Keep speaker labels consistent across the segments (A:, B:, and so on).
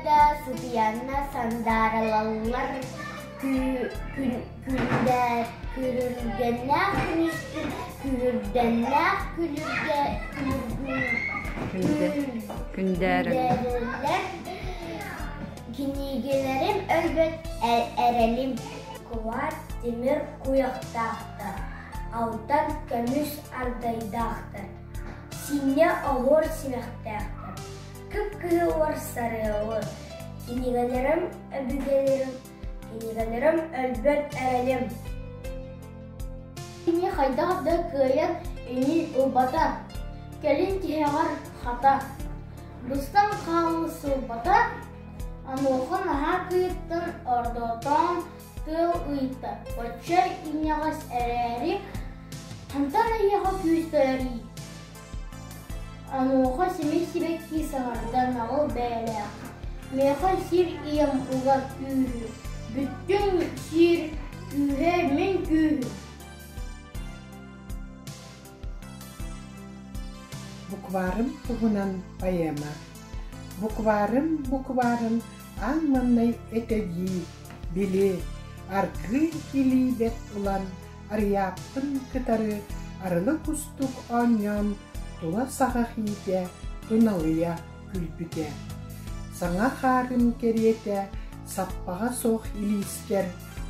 A: да сытыйанна сандааралаллар Күрүлгэннээх күнүспүт күһүрдэннээх күлүргэ күндээрэллэр Кинигэлэрим өлбөт эрэлим Кулаат тимир куйахтаахтар, алтан көмүс ардайдаахтар, синньэ оһуор симэхтээхтэр, кып-кыһыл уор сарыалы. Кинигэлэрим өбүгэлэрим Кинигэлэрим өлбөт эрэлим. Кини хайдах да кыайан иҥин ылбата, кэлин тиһэҕэр хата, быстан хаалыы сылбата, онуоха наһаа кыйыттан ордоотоон тыал ыйытта, оччо иҥэҕэс эрээри, хантан эйиэхэ күүс кэлэрий? Онуоха симик сибэкки саҥарда наҕыл бэйэлээх: «Миэхэ сир ийэм угар күүһү, бүттүҥ сир күүһэ мин күүһүм»
B: Букварым туһунан поэма Букварым, букварым аан маҥнай этэ дии, били, аргыый илиибэр ылан Арыйааппын кытары арылы кустук оонньоон тула саҕах иитэ туналыйа күлбүтэ. Саҥа хаарым кэриэтэ саппаҕа суох илиискэр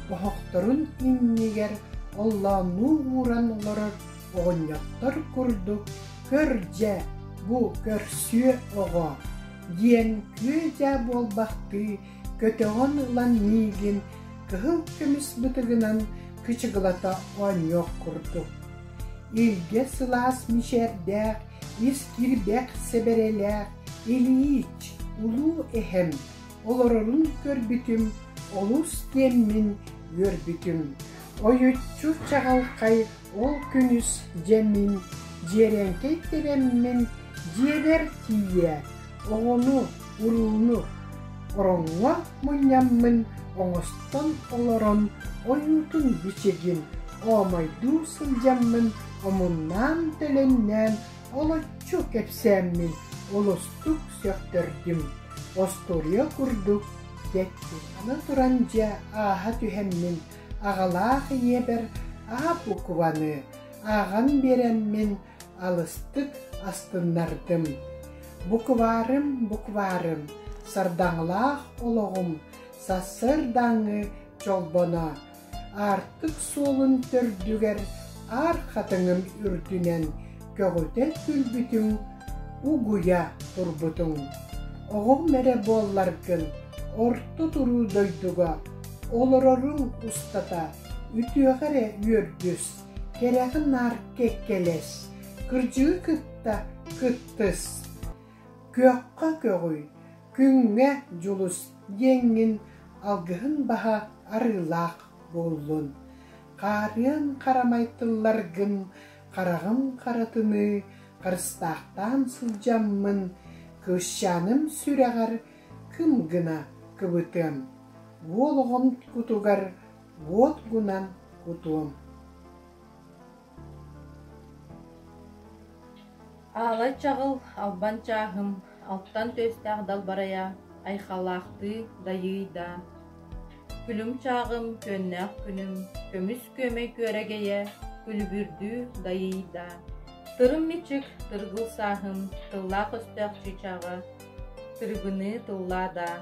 B: оһохторун иннигэр оллооннуу ууран олорор оҕонньоттор курдук «Көр дьэ, бу көрсүө оҕо» диэн күө-дьаа буолбахтыы көтөҕөн ылан миигин кыһыл көмүс бытыгынан кычыгылата оонньуох курдук. Илгэ сылаас мичээрдээх, ис кирбэх сэбэрэлээх Ильич, улуу эһэм, олорорун көрбүтүм, олус диэммин үөрбүтүм. Ойуччу чаҕылхай ол күнүс дьэ мин дьиэрэҥкэй тэбэммин дьиэбэр тиийэ оҕону, урууну ороҥҥо мунньаммын оҥостон олорон ойуутун-бичигин оомойдуу сылдьаммын омуннаан-төлөннөөн олоччу кэпсээммин олустук сөхтөрдүм, остуоруйа курдук дэттим. Аны туран дьэ ааһа түһэммин аҕалаах ийэбэр А букваны ааҕан биэрэммин алыстык астыннардым. Букварым, букварым, сардаҥалаах олоҕум сарсыардааҥҥы чолбоно, аартык суолун төрдүгэр аар хатыҥым үрдүнэн көҕүтэ күлбүтүҥ, угуйа турбутуҥ. Оҕом эрэ буолларгын, орто туруу дойдуга олороруҥ устата үтүөҕэ эрэ үөрдүс Кэрэҕи наар кэккэлэс, кырдьыгы кытта кыттыс, күөххэ көҕүй, күҥҥэ дьулус диэҥҥин алгыһын баһа арыылаах буоллун. Хаарыан харамай тылларгын хараҕым харатыныы харыстаахтаан сылдьаммын, кыысчааным сүрэҕэр кым гына кыбытыам, уол оҕом кутугар уот гунан кутуом.
C: Аалай чаҕыл, албан чааһым, алтан түөстээх далбарайа, айхалаахтыы дайыый даа. Күлүм чааҕым, күөннээх күнүм, көмүс күөмэй күөрэгэйэ, күлүбүрдүү дайыый даа. Тырым мичик, тыргыл сааһым, тыллаах өстөөх чыычааҕа, тырыбыныы тыллаа даа.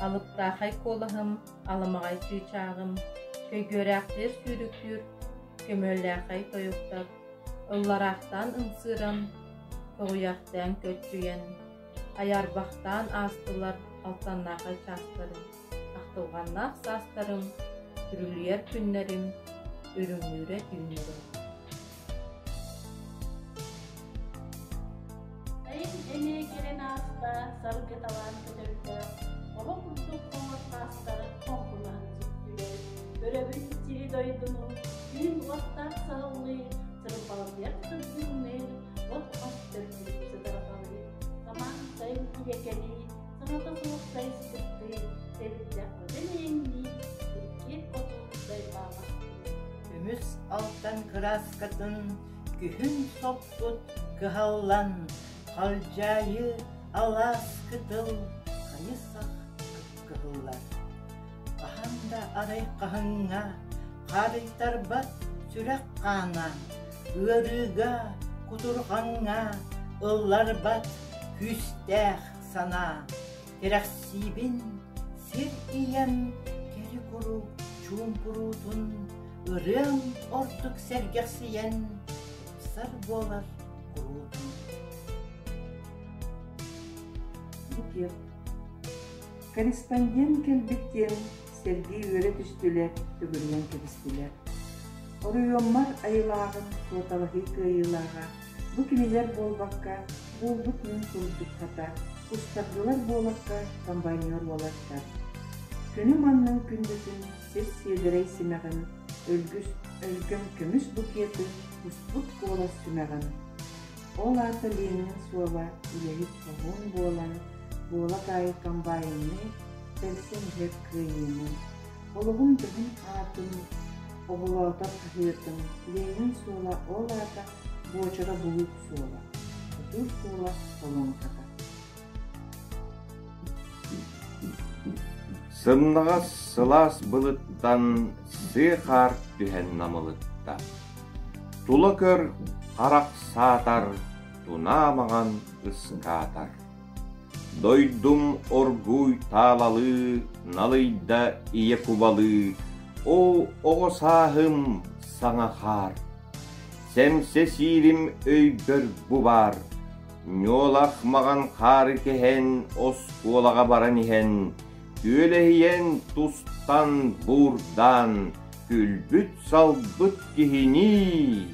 C: Алыптаахай куолаһым, аламаҕай чыычааҕым, көйгүөрээхтиир сүүрүктүүр, көмүөллээхэй тойуктар, ыллараахтаан ымсыыран, көҕүйэхтээн көччүйэн, айаарбахтаан аастылар алтаннаахай чаастарым, ахтылҕаннаах саастарым, үрүлүйэр күннэрим, үрүҥнүүрэ түүннэрим.
D: Сайын эмиэ кэлэн ааста, саргы талаан көтөрдөөх, оҕо курдук хоҥор хаастар хоҥкунаһан сүттүлэр. Көрөбүн сири-дойдуну, түүн уоттаах саһыллыы, сырбалытыйар сырдыҥныыр, от-мас төрдүн сытырҕалыы. Самаан сайын ийэкэлии, саҥата суох сайыспыттыы, сэбирдэх көтөн эйэҥнии, икки хоту дайбаамахтыы.
E: Көмүс алтан кырааскатын күһүн соппут кыһаллан, халдьаайы алаас кытыл. Хайы-сах кыһыллар. Хаһан да арай хаһыҥҥа хаарыйтарбат сүрэх хаана, ыарыыга, кутурҕаҥҥа ылларбат күүстээх санаа. Кэрэхсиибин сир ийэм кэри-куру чуумпуруутун ырыам ордук сэргэхсийэн тупсар буолар куруутун.
F: Букет. Корреспондент кэлбит диэн сэргии үөрэ түстүлэр, төгүрүйэн кэбистилэр. Оройуоммар айылааҕын куоталаһыы кыайыылааҕа бу кинилэр буолбакка, буолбут мин курдук хата, устардылар буолакка комбайнер уолаттар. Күнүм аннын күндүтүн сир сиэдэрэй симэҕин, өлгүс өлгөм көмүс букеты буспут куолас сүмэҕин. Ол аата Ленин суола үлэһит хоһуун буолан, буолак аайы комбайны тэлсэн иһэр кыайыыны, олоҕум дьоһун аатын оҕолоотор хаһыатын Ленин суола ол аата буочара булуук суола, хотуур суола солоҥката.
G: Сымнаҕас сылаас былыттан сыа хаар түһэн намылытта. Тула көр харах саатар, тунаа маҥан ыскаатар. Дойдум оргууй таалалыы, налыйда ийэ кубалыы, оо, оҕо сааһым саҥа хаар. Сэмсэ сиирим өйбөр бу баар, Ньуолах маҕан хаары кэһэн, оскуолаҕа баран иһэн, күөлэһийэн, тустан, буурдаан, күлбүт-салбыт киһиний.